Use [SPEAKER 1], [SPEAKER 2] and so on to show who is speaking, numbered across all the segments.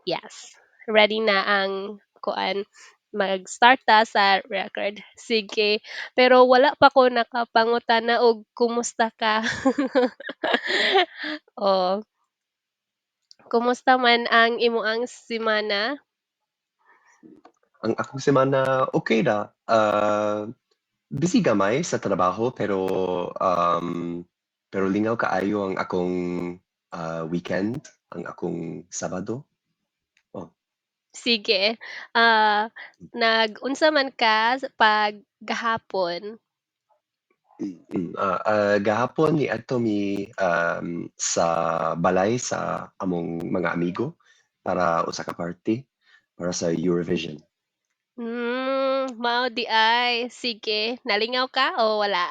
[SPEAKER 1] Yes, ready na ang kuan, mag-start ta sa record, sige. Pero wala pa ko nakapangutana og kumusta ka? Oh. Kumusta man ang imong semana?
[SPEAKER 2] Ang akong semana okey ra, busy gamay sa trabaho pero lingaw kaayo ang akong weekend, ang akong Sabado. Oh.
[SPEAKER 1] Sige, nag-unsa man ka pag gahapon?
[SPEAKER 2] Gahapon niadto mi sa balay sa among mga amigo para usa ka party, para sa Eurovision.
[SPEAKER 1] Mao diay, sige. Nalingaw ka o wala?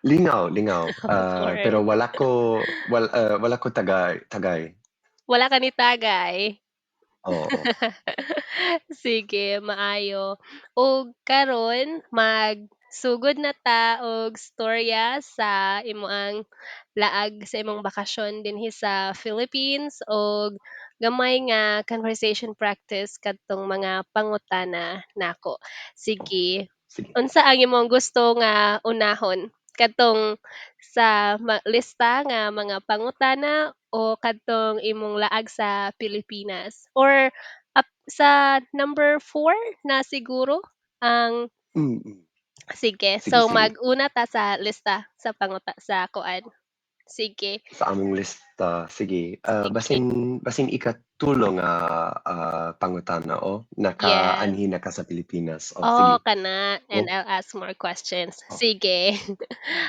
[SPEAKER 2] Lingaw, lingaw,
[SPEAKER 1] Of course.
[SPEAKER 2] pero wala ko tagay.
[SPEAKER 1] Wala ka nitagay?
[SPEAKER 2] Oo.
[SPEAKER 1] Sige, maayo. Ug karon magsugod na ta og storya sa imong laag sa imong bakasyon dinhi sa Philippines ug gamay nga conversation practice kadtong mga pangutana nako.
[SPEAKER 2] Oh,
[SPEAKER 1] Sige,
[SPEAKER 2] sige.
[SPEAKER 1] unsa ang imong gusto nga unahon, kadtong sa ma lista nga mga pangutana o kadtong imong laag sa Pilipinas or sa number 4 na siguro ang Sige, so
[SPEAKER 2] Sige, sige.
[SPEAKER 1] mag-una ta sa lista sa panguta sa kuan, sige.
[SPEAKER 2] Sa among lista, sige,
[SPEAKER 1] Sige.
[SPEAKER 2] basin ikatulo nga pangutana o
[SPEAKER 1] Yes.
[SPEAKER 2] nakaanhi na ka sa Pilipinas, oh,
[SPEAKER 1] Oh,
[SPEAKER 2] sige,
[SPEAKER 1] kana and
[SPEAKER 2] oh.
[SPEAKER 1] I'll ask more questions,
[SPEAKER 2] Oh.
[SPEAKER 1] sige.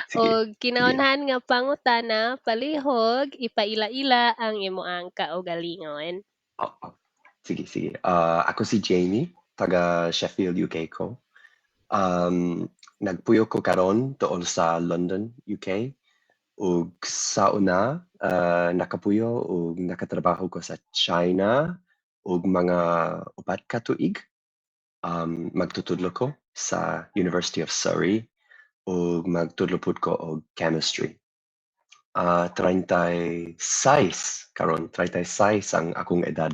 [SPEAKER 2] Sige,
[SPEAKER 1] Og
[SPEAKER 2] sige.
[SPEAKER 1] kinaunhan nga pangutana, palihog ipaila-ila ang imong kaugalingon.
[SPEAKER 2] Oo, sige, sige. Ako si Jamie, taga Sheffield, UK ko. Nagpuyo ko karon duol sa London, UK ug sa una, nakapuyo ug nakatrabaho ko sa China og mga 4 ka tuig. Magtutudlo ko sa University of Surrey ug magtudlo pud ko og chemistry. 36 karon, 36 ang akong edad.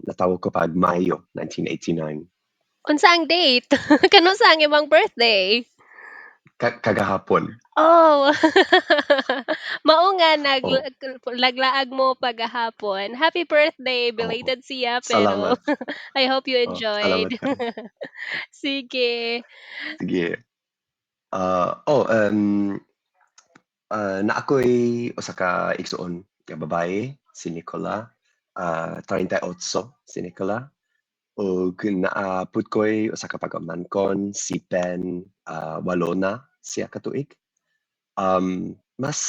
[SPEAKER 2] Natawo ko pag Mayo 1989.
[SPEAKER 1] Unsa ang date? Kanus-a ang imong birthday?
[SPEAKER 2] Kagahapon.
[SPEAKER 1] Oh, mao nga
[SPEAKER 2] Oh.
[SPEAKER 1] naglaag mo pa gahapon. Happy birthday,
[SPEAKER 2] Oo,
[SPEAKER 1] belated siya pero
[SPEAKER 2] salamat.
[SPEAKER 1] I hope you
[SPEAKER 2] Oh,
[SPEAKER 1] enjoyed.
[SPEAKER 2] salamat kaayo.
[SPEAKER 1] Sige.
[SPEAKER 2] Sige. Oh, naa ko'y usa ka igsuon nga babaye, si Nicola, 38 si Nicola ug naa pud ko'y usa ka pag-amangkon, si Ben, 8 na siya ka tuig. Mas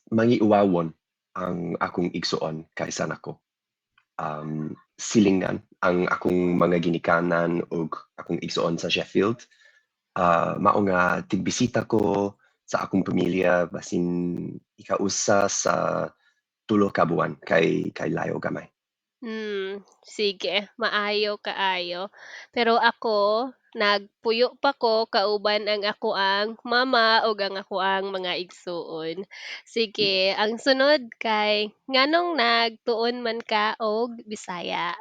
[SPEAKER 2] mangiuwawon ang akong igsuon kaysa nako. Silingan ang akong mga ginikanan ug akong igsuon sa Sheffield. Mao nga tigbisita ko sa akong pamilya basin ikausa sa 3 ka buwan kay layo gamay.
[SPEAKER 1] Sige, maayo kaayo. Pero ako, nagpuyo pa ko kauban ang akoang mama ug ang akoang mga igsuon. Sige, ang sunod kay nganong nagtuon man ka og Bisaya?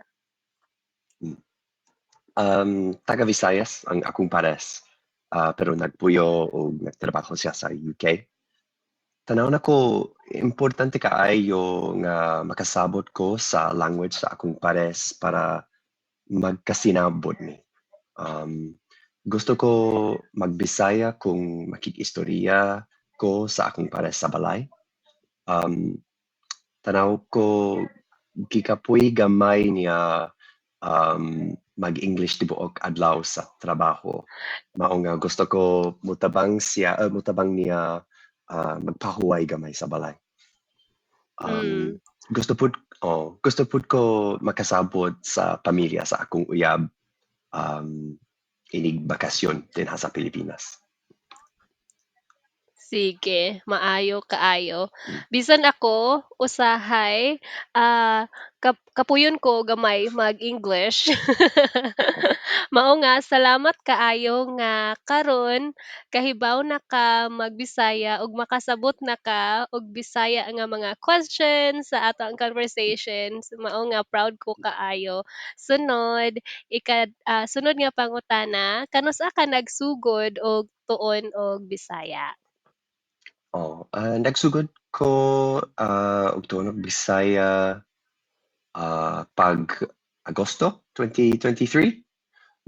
[SPEAKER 2] Taga Visayas ang akong pares, pero nagpuyo og nagtrabaho siya sa UK. Tan-aw nako importante kaayo nga makasabot ko sa language sa akong pares para magkasinabot mi. Gusto ko magbisaya kung makig-istorya ko sa akong pares sa balay. Tan-aw ko gikapoy gamay niya mag-English tibuok adlaw sa trabaho. Mao nga gusto ko mutabang niya magpahuway gamay sa balay. Gusto pud ko makasabot sa pamilya sa akong uyab inig bakasyon dinha sa Pilipinas.
[SPEAKER 1] Sige, maayo kaayo.
[SPEAKER 2] Hmm.
[SPEAKER 1] Bisan ako usahay, kapuyon ko gamay mag-English.
[SPEAKER 2] Oh.
[SPEAKER 1] Mao nga salamat kaayo nga karon kahibaw na ka mag-Bisaya ug makasabot na ka og Bisaya nga mga questions sa atoang conversations, mao nga proud ko kaayo. Sunod sunod nga pangutana, kanus-a ka nagsugod og tuon og Bisaya?
[SPEAKER 2] Oh, nagsugod ko, og tuon og Bisaya, pag Agosto 2023,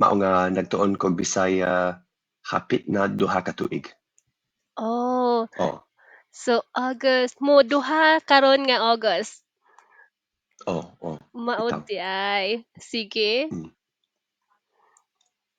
[SPEAKER 2] mao nga nagtuon kog Bisaya hapit na 2 ka tuig.
[SPEAKER 1] Oh,
[SPEAKER 2] Oh.
[SPEAKER 1] so August, mo-duha karon nga August?
[SPEAKER 2] Oh, oh,
[SPEAKER 1] Mao
[SPEAKER 2] bitaw.
[SPEAKER 1] diay, sige.
[SPEAKER 2] Hmm.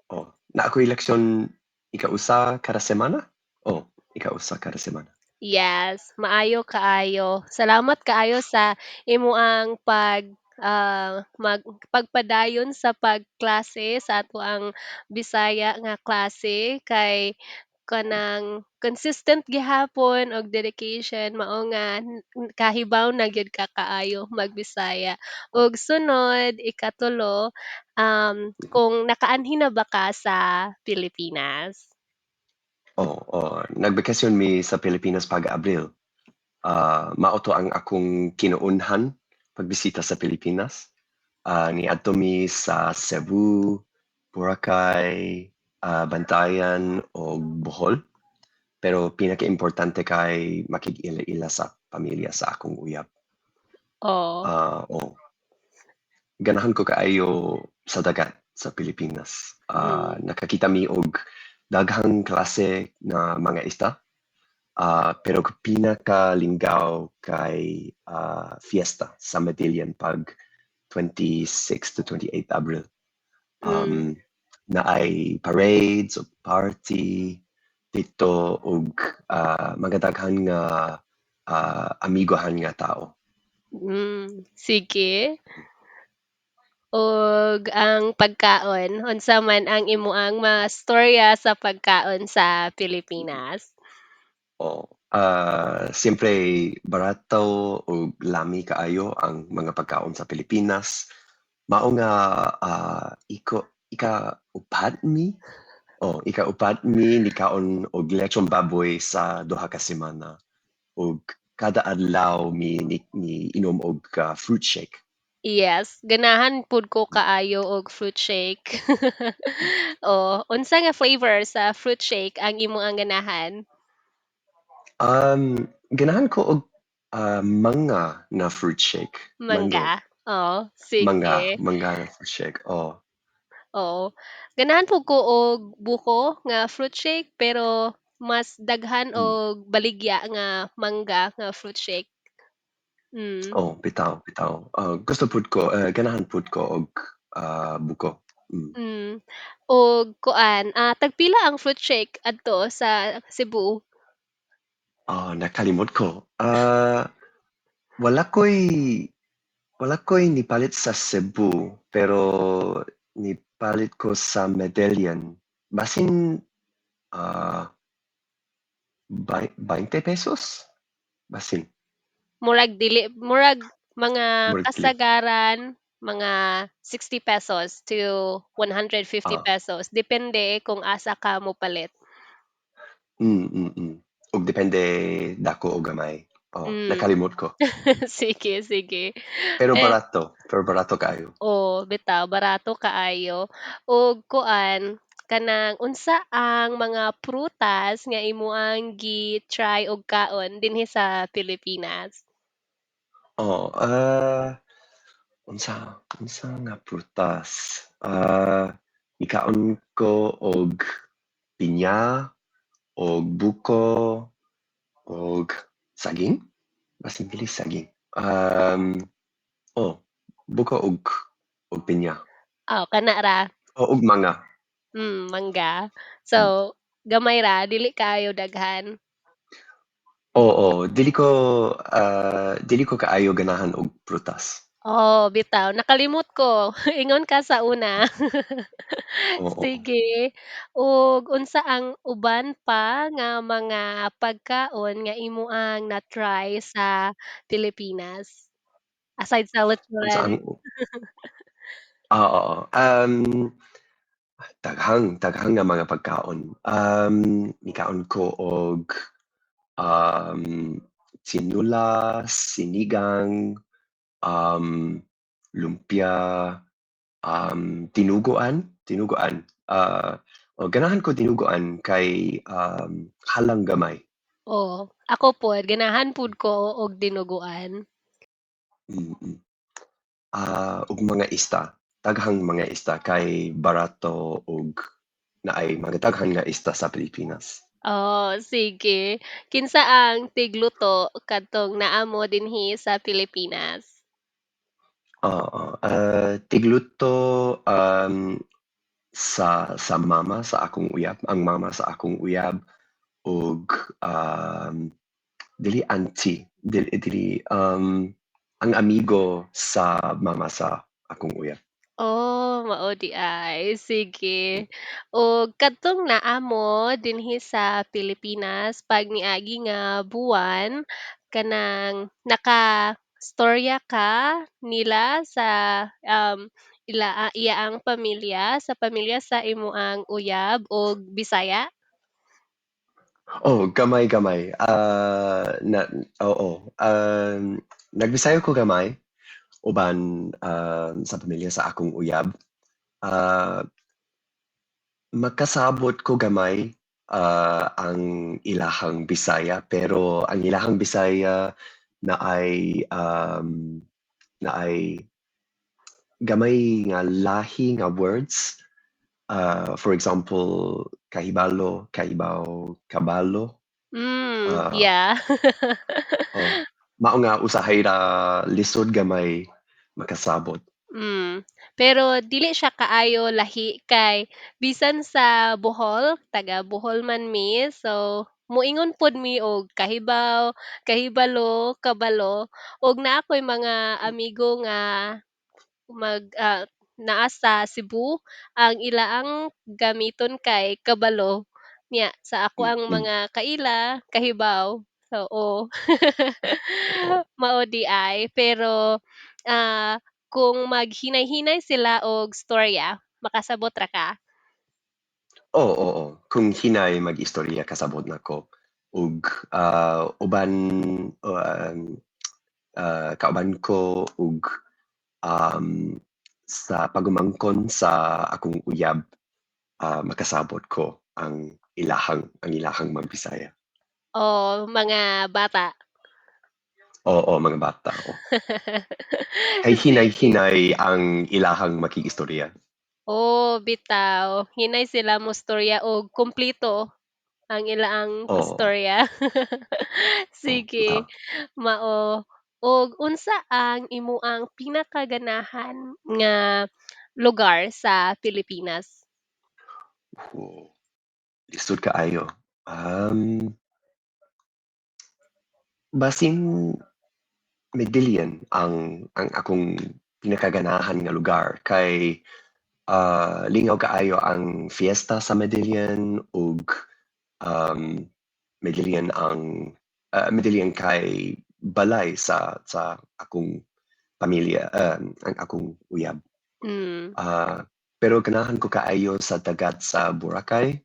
[SPEAKER 2] Oh, naa koy leksyon ika-usa kada semana? Oh, ika-usa kada semana.
[SPEAKER 1] Yes, maayo kaayo. Salamat kaayo sa imuang pag, ah, mag pagpadayon sa pagklase sa atoang Bisaya nga klase kay kanang consistent gihapon og dedication mao nga kahibaw na gyud ka kaayo mag-Bisaya.
[SPEAKER 2] Oh.
[SPEAKER 1] Ug sunod ikatulo,
[SPEAKER 2] Mhm.
[SPEAKER 1] kung nakaanhi na ba ka sa Pilipinas?
[SPEAKER 2] Oh, oh, nagbakasyon mi sa Pilipinas pag Abril. Mao to ang akong kinaunhan pagbisita sa Pilipinas. Niadto mi sa Cebu, Boracay, Bantayan ug Bohol. Pero pinakaimportante kay makig-ila-ila sa pamilya sa akong uyab.
[SPEAKER 1] Oh.
[SPEAKER 2] Oh. Ganahan ko kaayo sa dagat sa Pilipinas.
[SPEAKER 1] Mm.
[SPEAKER 2] Nakakita mi og daghang klase nga mga isda. Pero pinakalinggaw kay fiesta sa Medellin pag 26 to 28 Abril.
[SPEAKER 1] Hmm.
[SPEAKER 2] Naay parades ug party didto ug mga daghan nga amigohan nga tawo.
[SPEAKER 1] Sige. Ug ang pagkaon, unsa man ang imong mastorya sa pagkaon sa Pilipinas?
[SPEAKER 2] Oh, siyempre barato ug lami kaayo ang mga pagkaon sa Pilipinas. Mao nga iko ika-upat mi? Oh, ika-upat mi nikaon og lechon baboy sa duha ka semana ug kada adlaw mi ni inom og fruit shake.
[SPEAKER 1] Yes, ganahan pud ko kaayo og fruit shake. Oh, unsa nga flavor sa fruit shake ang imong ganahan?
[SPEAKER 2] Ganahan ko og mangga na fruit shake,
[SPEAKER 1] Mangga?
[SPEAKER 2] mangge.
[SPEAKER 1] Oo,
[SPEAKER 2] Mangga,
[SPEAKER 1] sige.
[SPEAKER 2] mangga na fruit shake, oh.
[SPEAKER 1] Oo, ganahan pud ko og buko nga fruit shake, pero mas daghan
[SPEAKER 2] Hmm.
[SPEAKER 1] og baligya nga mangga nga fruit shake. Mm.
[SPEAKER 2] Oh, bitaw, bitaw. Gusto pud ko, ganahan pud ko og buko. Mm.
[SPEAKER 1] Og kuan, tagpila ang fruit shake adto sa Cebu?
[SPEAKER 2] Nakalimot ko. Wala ko'y wala ko'y nipalit sa Cebu, pero nipalit ko sa Medellin. Basin 20 pesos? Basin.
[SPEAKER 1] Murag dili murag mga
[SPEAKER 2] Murag dili.
[SPEAKER 1] kasagaran mga ₱60 to ₱150 depende kung asa ka mopalit.
[SPEAKER 2] Ug depende dako o gamay. Oh,
[SPEAKER 1] Hmm.
[SPEAKER 2] nakalimot ko.
[SPEAKER 1] Sige, sige. Eh
[SPEAKER 2] Pero barato kaayo.
[SPEAKER 1] Oo, bitaw barato kaayo ug kuan kanang unsa ang mga prutas nga imong gi-try og kaon dinhi sa Pilipinas?
[SPEAKER 2] Oh, unsa nga prutas? Nikaon ko og pinya, og buko, og saging? Basin dili saging. Oh, buko ug pinya.
[SPEAKER 1] Oh, kana ra.
[SPEAKER 2] O ug mangga.
[SPEAKER 1] Mangga.
[SPEAKER 2] Hmm.
[SPEAKER 1] So, gamay ra dili kaayo daghan?
[SPEAKER 2] Oo, dili ko kaayo ganahan og prutas.
[SPEAKER 1] Oh, bitaw nakalimot ko, ingon ka sa una.
[SPEAKER 2] Oo.
[SPEAKER 1] Sige, ug unsa ang uban pa nga mga pagkaon nga imoang na-try sa Pilipinas? Aside sa
[SPEAKER 2] Unsa
[SPEAKER 1] lechon.
[SPEAKER 2] ang oo. Daghang nga mga pagkaon. Nikaon ko og, um, tinula, sinigang, um, lumpia, dinuguan, dinuguan. Oh, ganahan ko dinuguan kay, halang gamay.
[SPEAKER 1] Oh, ako pod ganahan pud ko og dinuguan.
[SPEAKER 2] Mm. Ug mga isda, daghang mga isda kay barato ug naay mga daghan nga isda sa Pilipinas.
[SPEAKER 1] Oh, sige. Kinsa ang tigluto kadtong naa mo dinhi sa Pilipinas?
[SPEAKER 2] Oo, tigluto, um, sa mama sa akong uyab, ang mama sa akong uyab ug, um, dili auntie, dili dili, ang amigo sa mama sa akong uyab.
[SPEAKER 1] Oh, mao diay, sige. Ug kadtong naa mo dinhi sa Pilipinas 'pag niagi nga buwan kanang naka-istorya ka nila sa, ila iyaang pamilya, sa pamilya sa imong uyab og Bisaya?
[SPEAKER 2] Oh, gamay-gamay, na oo, nagbisaya ko gamay uban, sa pamilya sa akong uyab. Ah, Makasabot ko gamay, ang ilahang Bisaya, pero ang ilahang Bisaya naay, naay gamay nga lahi nga words. For example, kahibalo, kahibaw, kabalo.
[SPEAKER 1] Hmm,
[SPEAKER 2] Ah,
[SPEAKER 1] yeah.
[SPEAKER 2] oh, mao nga usahay ra lisod gamay makasabot.
[SPEAKER 1] Pero dili siya kaayo lahi kay bisan sa Bohol, taga Bohol man mi, so moingon pod mi og kahibaw, kahibalo, kabalo ug naa koy mga amigo nga mag naa sa Cebu, ang ilaang gamiton kay kabalo, nya sa
[SPEAKER 2] Mm,
[SPEAKER 1] akoang
[SPEAKER 2] mm,
[SPEAKER 1] mga kaila kahibaw, oo.
[SPEAKER 2] oo.
[SPEAKER 1] Mao diay pero, ah, kung maghinay-hinay sila og storya makasabot ra ka.
[SPEAKER 2] Oo, oo, kung hinay mag-istorya kasabot nako ug, uban, um, kauban ko ug, um, sa pagumangkon sa akong uyab, makasabot ko ang ilahang magbisaya.
[SPEAKER 1] Oo, mga bata.
[SPEAKER 2] Oo, mga bata, oo. Kay
[SPEAKER 1] Sige.
[SPEAKER 2] hinay-hinay ang ilahang makigistorya.
[SPEAKER 1] Oo, bitaw hinay sila mostorya og kumpleto ang ilaang
[SPEAKER 2] Oo,
[SPEAKER 1] istorya.
[SPEAKER 2] oo,
[SPEAKER 1] Sige,
[SPEAKER 2] bitaw.
[SPEAKER 1] mao. Ug unsa ang imong pinakaganahan nga lugar sa Pilipinas?
[SPEAKER 2] Oo, lisod kaayo. Um, Basin Medellin ang akong pinakaganahan nga lugar kay, lingaw kaayo ang fiesta sa Medellin ug, um, Medellin ang, Medellin kay balay sa akong pamilya, ang akong uyab.
[SPEAKER 1] Hmm.
[SPEAKER 2] Ah, Pero ganahan ko kaayo sa dagat sa Boracay,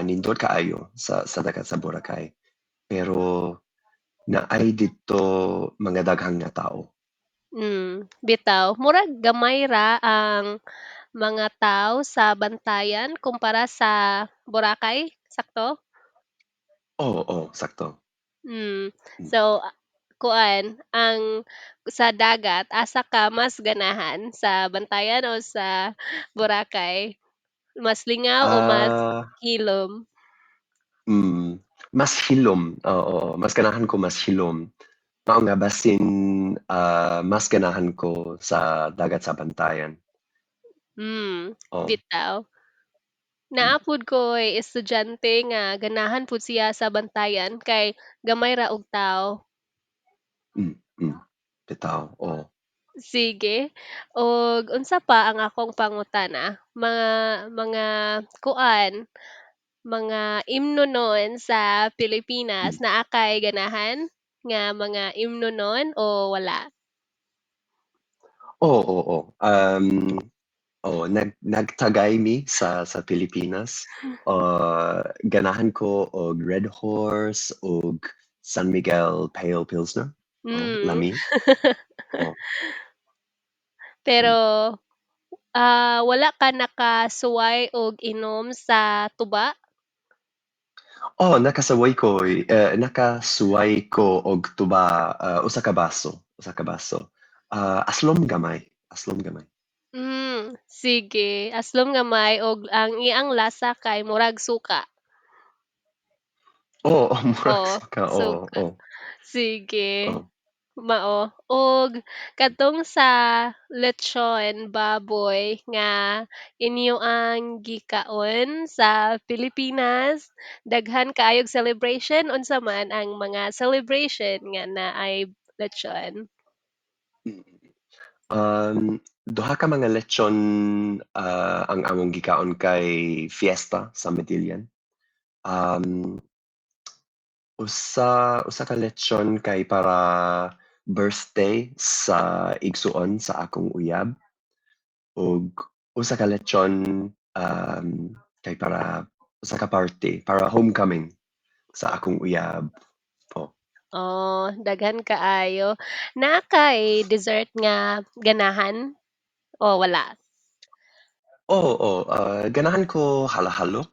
[SPEAKER 2] nindot kaayo sa dagat sa Boracay. Pero naay didto mga daghang nga tawo.
[SPEAKER 1] Bitaw murag gamay ra ang mga tawo sa Bantayan kumpara sa Boracay, sakto?
[SPEAKER 2] Oo, oo, sakto.
[SPEAKER 1] Hmm,
[SPEAKER 2] Hmm.
[SPEAKER 1] so, kuan ang sa dagat asa ka mas ganahan sa Bantayan o sa Boracay? Mas lingaw o mas
[SPEAKER 2] Ah,
[SPEAKER 1] hilom?
[SPEAKER 2] mm, mas hilom, oo, oo, mas ganahan ko mas hilom. Mao nga basin, mas ganahan ko sa dagat sa Bantayan. Oo.
[SPEAKER 1] Bitaw.
[SPEAKER 2] Hmm,
[SPEAKER 1] Naa pod ko'y estudyante nga ganahan pud siya sa Bantayan kay gamay ra og tawo.
[SPEAKER 2] mm, mm, bitaw, oo.
[SPEAKER 1] Sige, ug unsa pa ang akong pangutana, mga kuan, mga imnonon sa Pilipinas,
[SPEAKER 2] Hmm.
[SPEAKER 1] naa kay ganahan nga mga imnonon o wala?
[SPEAKER 2] Oo, oo. Oo, nagtagay mi sa Pilipinas. Ganahan ko og Red Horse ug San Miguel Pale Pilsner. Oh,
[SPEAKER 1] Hmm.
[SPEAKER 2] lami. Oh.
[SPEAKER 1] Pero,
[SPEAKER 2] Hmm.
[SPEAKER 1] wala ka nakasuway og inom sa tuba?
[SPEAKER 2] Oh, nakasuway ko og tuba, usa ka baso, usa ka baso. Aslom gamay, aslom gamay.
[SPEAKER 1] Sige, aslom gamay og ang iyang lasa kay murag suka.
[SPEAKER 2] Oo, murag
[SPEAKER 1] Oo,
[SPEAKER 2] suka, oo,
[SPEAKER 1] suka.
[SPEAKER 2] oh.
[SPEAKER 1] Sige,
[SPEAKER 2] Oh.
[SPEAKER 1] mao. Og katong sa lechon baboy nga inyo ang gikaon sa Pilipinas, daghan kaayog celebration, unsa man ang mga celebration nga naay lechon?
[SPEAKER 2] Mm. Duha ka mga lechon, ang among gikaon kay fiesta sa Medillion. Um, usa ka lechon kay para birthday sa igsuon sa akong uyab ug usa ka lechon, um, kay para usa ka party, para homecoming sa akong uyab, oh.
[SPEAKER 1] Oh, daghan kaayo. Naa kay dessert nga ganahan o wala?
[SPEAKER 2] Oo, ganahan ko halo-halo.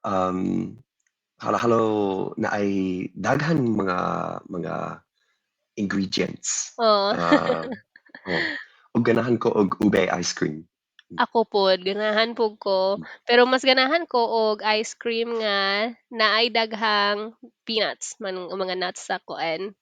[SPEAKER 2] Um, halo-halo naay daghan mga ingredients.
[SPEAKER 1] Oo.
[SPEAKER 2] Ah, oh, ug ganahan ko og ube ice cream. Hmm.
[SPEAKER 1] Ako pod ganahan pud ko,
[SPEAKER 2] Hmm.
[SPEAKER 1] pero mas ganahan ko og ice cream nga naay daghang peanuts man mga nuts sa kuan,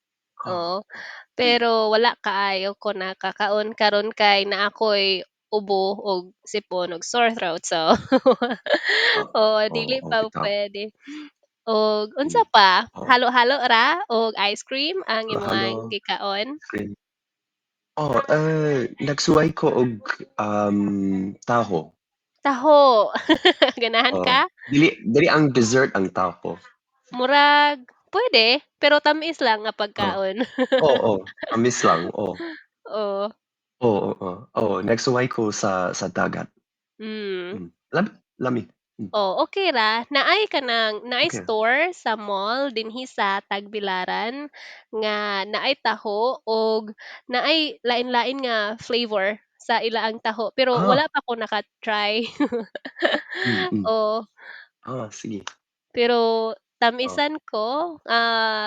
[SPEAKER 2] Oh,
[SPEAKER 1] oo.
[SPEAKER 2] oh, hmm.
[SPEAKER 1] Pero wala kaayo ko nakakaon karon kay naa koy ubo ug sipon ug sore throat so
[SPEAKER 2] Oh,
[SPEAKER 1] oo,
[SPEAKER 2] oo,
[SPEAKER 1] dili
[SPEAKER 2] oh,
[SPEAKER 1] pa
[SPEAKER 2] bitaw.
[SPEAKER 1] puwede. Og unsa
[SPEAKER 2] Hmm,
[SPEAKER 1] pa,
[SPEAKER 2] oo.
[SPEAKER 1] halo-halo ra og ice cream ang imong
[SPEAKER 2] Halo-halo,
[SPEAKER 1] gikaon?
[SPEAKER 2] ice cream. Oh, nagsuway ko og, taho.
[SPEAKER 1] Taho, ganahan
[SPEAKER 2] Oh,
[SPEAKER 1] ka?
[SPEAKER 2] dili dili ang dessert ang taho.
[SPEAKER 1] Murag puwede, pero tam-is lang nga
[SPEAKER 2] Oh,
[SPEAKER 1] pagkaon.
[SPEAKER 2] oo, tamis lang, oh.
[SPEAKER 1] Oh.
[SPEAKER 2] Oo, oo, oo, nagsuway ko sa dagat.
[SPEAKER 1] Hmm.
[SPEAKER 2] Hmm, lami, hmm.
[SPEAKER 1] Oh, okey ra. Naay kanang naay
[SPEAKER 2] Okey.
[SPEAKER 1] store sa mall dinhi sa Tagbilaran nga naay taho ug naay lain-lain nga flavor sa ilaang taho, pero
[SPEAKER 2] Ah.
[SPEAKER 1] wala pa ko naka-try.
[SPEAKER 2] Mm, hmm.
[SPEAKER 1] Oh.
[SPEAKER 2] Ah, sige.
[SPEAKER 1] Pero
[SPEAKER 2] Oh.
[SPEAKER 1] tam-isan ko,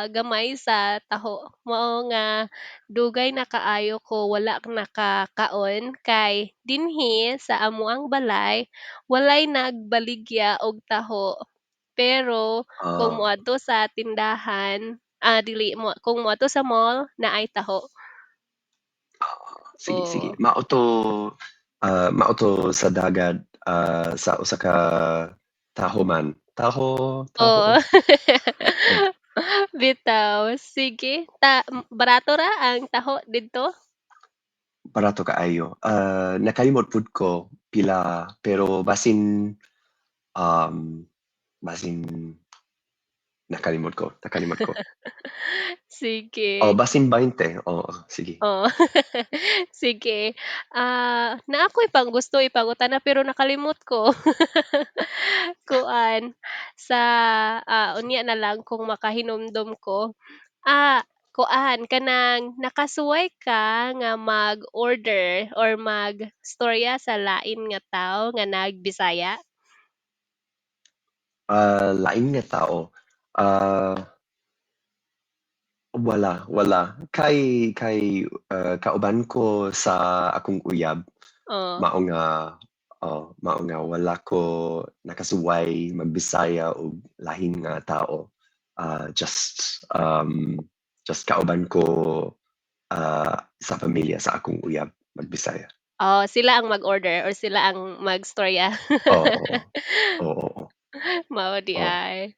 [SPEAKER 1] gamay sa taho. Mao nga dugay na kaayo ko wala nakakaon kay dinhi sa amoang balay walay nagbaligya og taho. Pero kung
[SPEAKER 2] Ah.
[SPEAKER 1] moadto sa tindahan, dili mo kung moadto sa mall naay taho.
[SPEAKER 2] Oo, sige, sige.
[SPEAKER 1] Oo.
[SPEAKER 2] Mao 'to, mao 'to sa dagat, sa usa ka taho man. Taho
[SPEAKER 1] Oo.
[SPEAKER 2] taho? Oh.
[SPEAKER 1] Bitaw, sige ta barato ra ang taho didto?
[SPEAKER 2] Barato kaayo. Nakalimot pud ko pila pero um, basin nakalimot ko, nakalimot ko. Oh,
[SPEAKER 1] Sige.
[SPEAKER 2] basin 20, oo, sige.
[SPEAKER 1] Oo. Sige, naa ko'y pang gusto ipangutana pero nakalimot ko. Kuan sa, unya na lang kung makahinumdom ko. Kuan kanang nakasuway ka nga mag-order or magstorya sa lain nga tawo nga nag-Bisaya?
[SPEAKER 2] Lain nga tao, ah wala, wala. Kay, kauban ko sa akong uyab
[SPEAKER 1] Oh.
[SPEAKER 2] mao nga, oh, mao nga wala ko nakasuway mag-Bisaya og lahin nga tao. Just kauban ko, sa pamilya sa akong uyab mag-Bisaya.
[SPEAKER 1] Oh, sila ang mag-order or sila ang magstorya?
[SPEAKER 2] Oo, oo. Oo, oo.
[SPEAKER 1] Mao
[SPEAKER 2] Oh.
[SPEAKER 1] diay.
[SPEAKER 2] Hmm.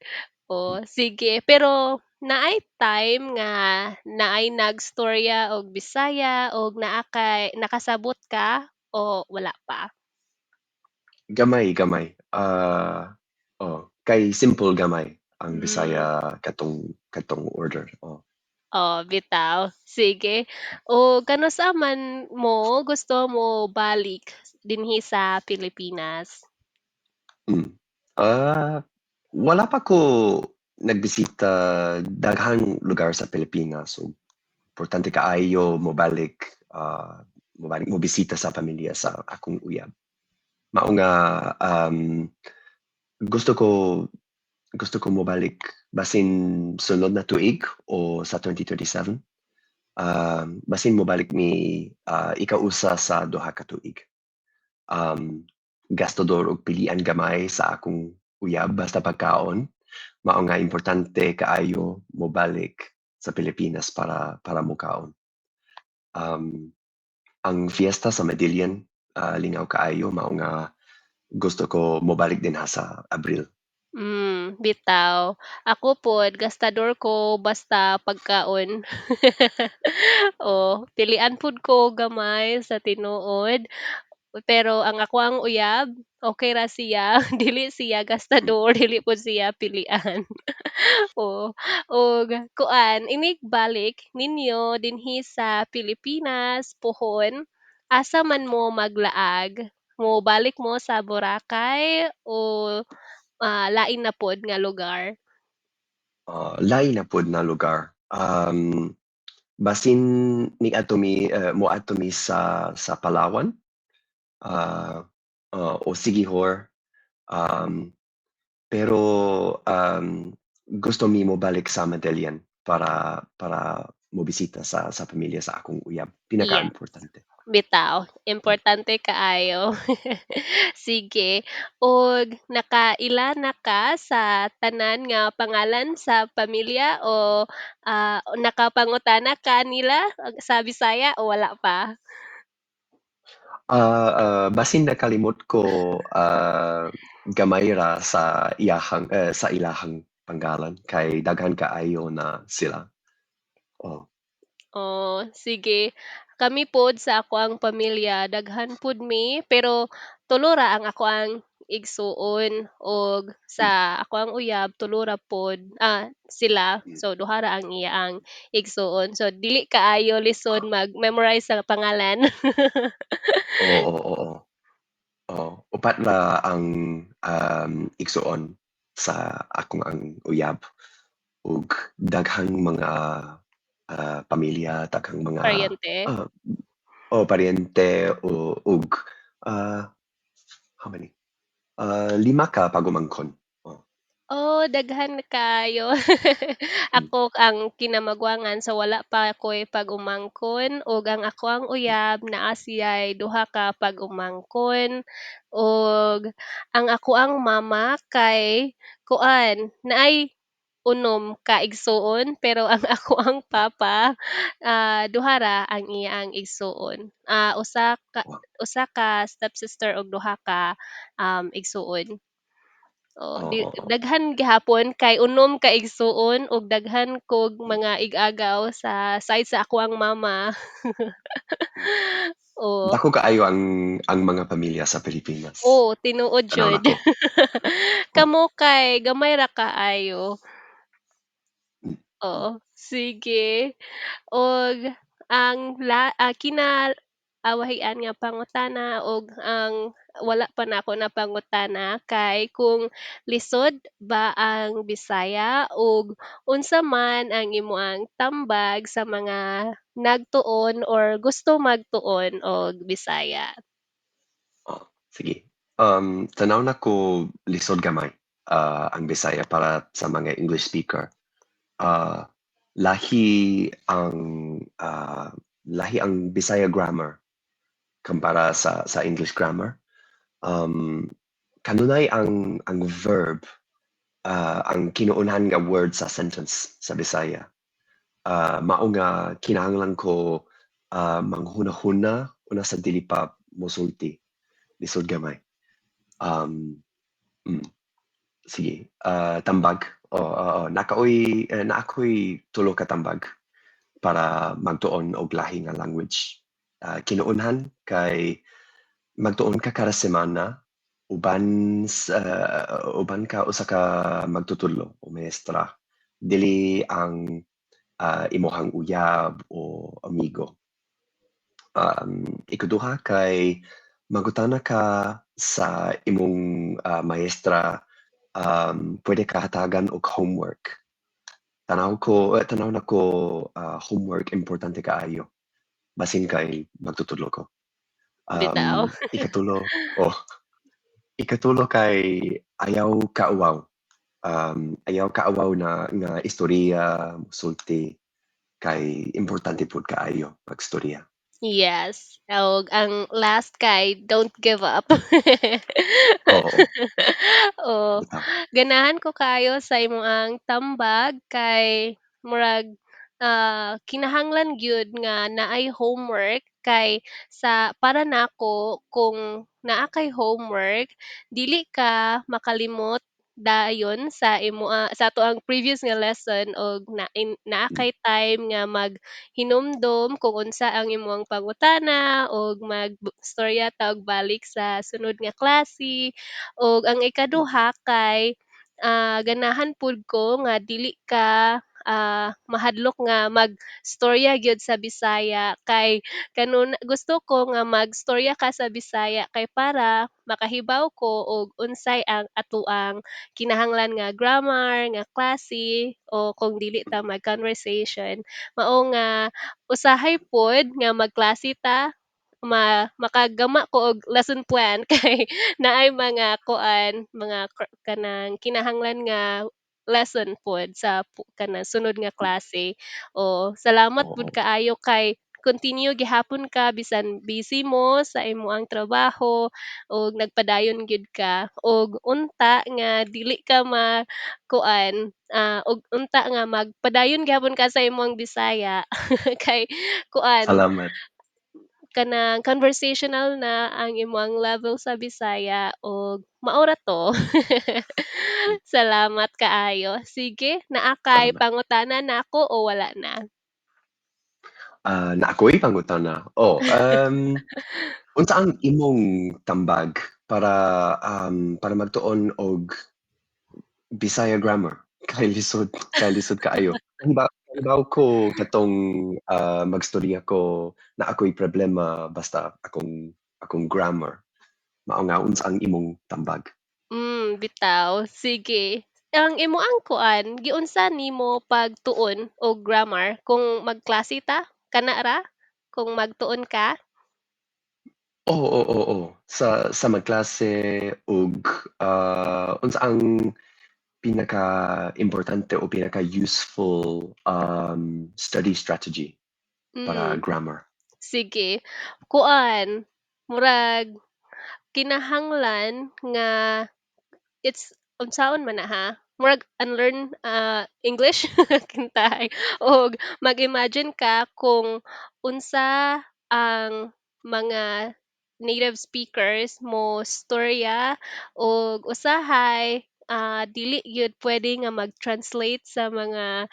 [SPEAKER 1] Oh, sige pero Naay time nga naay nagstorya og Bisaya og naa kay nakasabot ka o wala pa?
[SPEAKER 2] Gamay gamay, oh, kay simple gamay ang
[SPEAKER 1] Hmm.
[SPEAKER 2] Bisaya katong order, oh.
[SPEAKER 1] Oh, bitaw sige. Og kanus-a man mo gusto mobalik dinhi sa Pilipinas?
[SPEAKER 2] Ah, wala pa ko nagbisita daghang lugar sa Pilipinas so importante kaayo mobalik mobisita sa pamilya sa akong uyab. Mao nga, gusto ko mobalik basin sulod na tuig o sa 2037. Basin mobalik mi, ikausa sa duha ka tuig. Gastador og pilian gamay sa akong uyab basta pagkaon, mao nga importante kaayo mobalik sa Pilipinas para mokaon. Ang fiesta sa Medellin, lingaw kaayo mao nga gusto ko mobalik dinha sa Abril.
[SPEAKER 1] Bitaw. Ako pod gastador ko basta pagkaon. Oh, pilian pud ko gamay sa tinuod, pero ang akoang uyab okey ra siya dili siya gastador, dili pod siya pilian. Oh, ug kuan inigbalik ninyo dinhi sa Pilipinas puhon, asa man mo maglaag? Mobalik mo sa Boracay o, lain na pod nga lugar?
[SPEAKER 2] Lain na pod na lugar. Basin niadto mi, moadto mi sa Palawan, o Siquijor, pero, gusto mi mobalik sa Medellin para mobisita sa pamilya sa akong uyab,
[SPEAKER 1] Yes,
[SPEAKER 2] pinakaimportante.
[SPEAKER 1] bitaw importante kaayo. Sige, ug nakaila na ka sa tanan nga pangalan sa pamilya o, nakapangutana ka nila sa Bisaya o wala pa?
[SPEAKER 2] Basin nakalimot ko, gamay ra sa iyahang sa ilahang pangalan kay daghan kaayo na sila, oh.
[SPEAKER 1] Oh, sige. Kami pod sa akoang pamilya daghan pud mi, pero tulo ra ang akoang igsuon ug sa akoang uyab tulo ra pod, sila. So duha ra ang iyaang igsuon. So dili kaayo lisod mag-memorize sa pangalan.
[SPEAKER 2] Oo, oo. Oh, upat ra ang, igsuon sa akong ang uyab ug daghang mga, pamilya, daghang mga,
[SPEAKER 1] Paryente?
[SPEAKER 2] oh, paryente o ug, how many? Lima ka pag-umangkon, oh.
[SPEAKER 1] Oh, daghan kaayo. Ako ang kinamagwangan so wala pa ko'y pag-umangkon ug ang akoang uyab naa siya'y duha ka pag-umangkon ug ang akoang mama kay kuan, naay unom ka igsuon pero ang akoang papa, duha ra ang iyang igsuon, usa ka stepsister ug duha ka, igsuon. Oh,
[SPEAKER 2] Oo,
[SPEAKER 1] di
[SPEAKER 2] oo.
[SPEAKER 1] daghan gihapon kay unom ka igsuon ug daghan kog mga ig-agaw sa side sa akoang mama. Oh.
[SPEAKER 2] Dako kaayo ang mga pamilya sa Pilipinas,
[SPEAKER 1] Oo, tinuod
[SPEAKER 2] tan-aw
[SPEAKER 1] jud.
[SPEAKER 2] nako. Oh.
[SPEAKER 1] Kamo kay gamay ra kaayo. Oo, sige. Ug ang la kinaawahian nga pangutana ug ang wala pa nako napangutana kay kung lisod ba ang Bisaya ug unsa man ang imong tambag sa mga nagtuon or gusto magtuon og Bisaya?
[SPEAKER 2] Oh, sige. Tan-aw nako lisod gamay, ang Bisaya para sa mga English speaker. Ah, lahi ang, ah, lahi ang Bisaya grammar kumpara sa English grammar. Kanunay ang verb, ang kinuunahan nga word sa sentence sa Bisaya. Mao nga kinahanglan ko, manghunahuna una sa dili pa mosulti, lisod gamay. Sige, tambag Oh, oo, naa ko'y tulo ka tambag para magtuon og lahi nga language. Kinaunhan kay magtuon ka kada semana uban ka usa ka magtutudlo o maestra, dili ang imong uyab o amigo. Ikaduha kay mangutana ka sa imong maestra, pwede ka hatagan og homework. Tanaw nako, homework importante kaayo, basin kay magtutudlo ko.
[SPEAKER 1] Bitaw.
[SPEAKER 2] Ikatulo, oh, ikatulo kay ayaw kauwaw. Ayaw kauwaw na nga istorya, sulti, kay importante pud kaayo magstorya.
[SPEAKER 1] Yes, og ang last kay don't give up.
[SPEAKER 2] Oo.
[SPEAKER 1] Oh,
[SPEAKER 2] Bitaw.
[SPEAKER 1] ganahan ko kaayo sa imong tambag kay murag, kinahanglan gyud nga naay homework kay sa para nako kung naa kay homework dili ka makalimot dayon sa imoa sa atoang previous nga lesson og naa kay time nga maghinumdom kung unsa ang imong pangutana ug mag-istorya ta og balik sa sunod nga klase. Ug ang ikaduha kay, ganahan pud ko nga dili ka, mahadlok nga magstorya gyud sa Bisaya kay gusto ko nga magstorya ka sa Bisaya kay para makahibaw ko og unsay ang atoang kinahanglan nga grammar, nga klase o kung dili ta mag-conversation. Mao nga usahay pod nga magklase ta makagama ko og lesson plan kay naay mga kuan, mga kanang kinahanglan nga lesson pod sa kanang sunod nga klase. O salamat pud
[SPEAKER 2] Oo.
[SPEAKER 1] kaayo kay continue gihapon ka bisan busy mo sa imong trabaho ug nagpadayon gyud ka ug unta nga dili ka makuan, ug unta nga magpadayon gihapon ka sa imong Bisaya kay kuan
[SPEAKER 2] Salamat.
[SPEAKER 1] kanang conversational na ang imong level sa Bisaya ug mao ra 'to. Salamat kaayo. Sige, naa kay
[SPEAKER 2] Salamat.
[SPEAKER 1] pangutana nako o wala na?
[SPEAKER 2] Naa ko'y pangutana. Oh, unsa ang imong tambag para magtuon og Bisaya grammar? Kay lisod kaayo. Kahibaw ko katong magstorya ko naa ko'y problema basta akong grammar. Mao nga unsa ang imong tambag?
[SPEAKER 1] Bitaw, sige. Ang imong kuan, giunsa nimo pagtuon og grammar kung magklase ta, kana ra? Kung magtuon ka?
[SPEAKER 2] Oo, oo, oo. Sa magklase ug unsa ang pinaka-importante o pinaka-useful study strategy para grammar?
[SPEAKER 1] Sige. Kuan, murag kinahanglan nga it's unsaon man na ha, murag unlearn, English kintahay og mag-imagine ka kung unsa ang mga native speakers mo storya ug usahay, dili gyud pwede nga mag-translate sa mga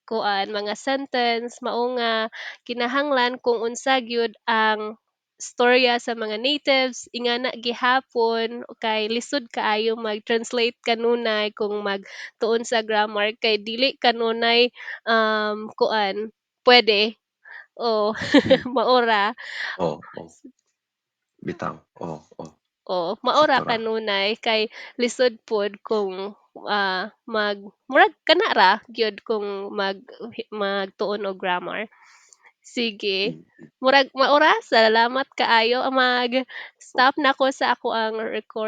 [SPEAKER 1] kuan, mga sentence mao nga kinahanglan kung unsa gyud ang storya sa mga natives ingana gihapon kay lisod kaayo mag-translate kanunay kung magtuon sa grammar kay dili kanunay, kuan pwede, oo, mao ra.
[SPEAKER 2] Oo, oh. Bitaw, oo, oh.
[SPEAKER 1] Oo, mao ra
[SPEAKER 2] Sakto ra.
[SPEAKER 1] kanunay kay lisod pod kung, mag murag kana ra gyud kung magtuon og grammar. Sige, murag mao ra, salamat kaayo, mag-stop na ko sa akoang record.